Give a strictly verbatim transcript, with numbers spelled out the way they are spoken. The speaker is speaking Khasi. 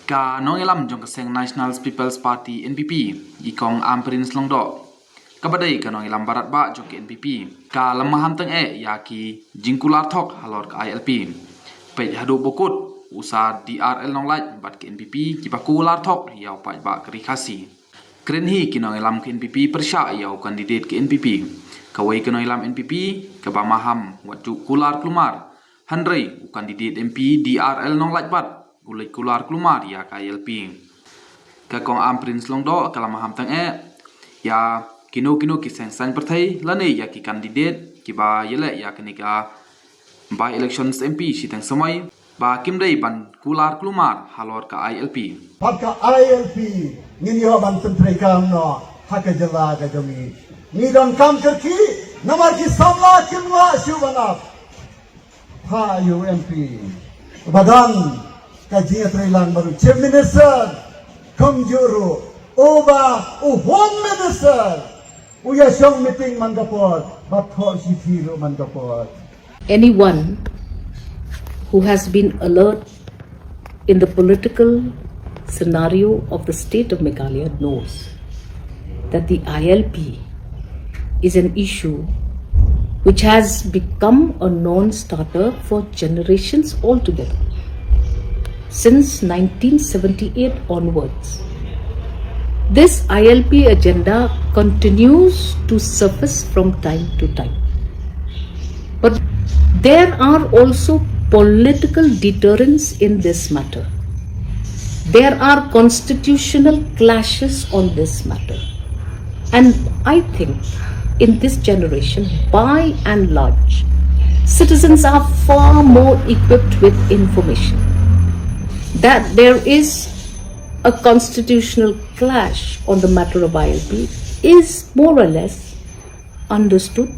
Ka nongïalam jong ka seng National People's Party, N P P, i Kong Ampareen Lyngdoh, kaba dei ka nongïalam barat bah jong ka N P P, ka la maham tang eh ïa ki jingkular thok halor ka I L P. Peit haduh ba kut u Sir D R L Nonglait bad ka N P P kiba kular thok ïa u paidbah ka Ri Khasi. Kren hi ki nongïalam ka N P P pyrshah ïa u candidate ka N P P. Kawei ka nongïalam N P P kaba maham wat ju kular kulmar. Hynrei u candidate M P D R L Nonglait bad u leit kular kulmar ïa ka I L P. Ka Kong Ampareen Lyngdoh ka la maham tang eh ïa kino kino ki seng saiñ pyrthei lane ïa ki candidate kiba ïaleh ïa kane ka by-election M P shiteng samoi ba kim dei ban kular kulmar halor ka I L P. Bad ka I L P ngin ïoh ban pyntreikam noh ha ka jylla ka jong ngi. Ngi donkam kyrkieh namar ki samla kim lah shuh ban ap. Ha ïa u M P ba don ka jingïatreilang bad u Chief Minister, kumjuh ruh uba u Home Minister u ïashong meeting man ka por bad thoh shithi ruh man ka por. Anyone who has been alert in the political scenario of the state of Meghalaya knows that the I L P is an issue which has become a non-starter for generations altogether. Since nineteen seventy-eight onwards, this I L P agenda continues to surface from time to time. But there are also political deterrents in this matter. There are constitutional clashes on this matter. And I think in this generation, by and large, citizens are far more equipped with information. That there is a constitutional clash on the matter of I L P is more or less understood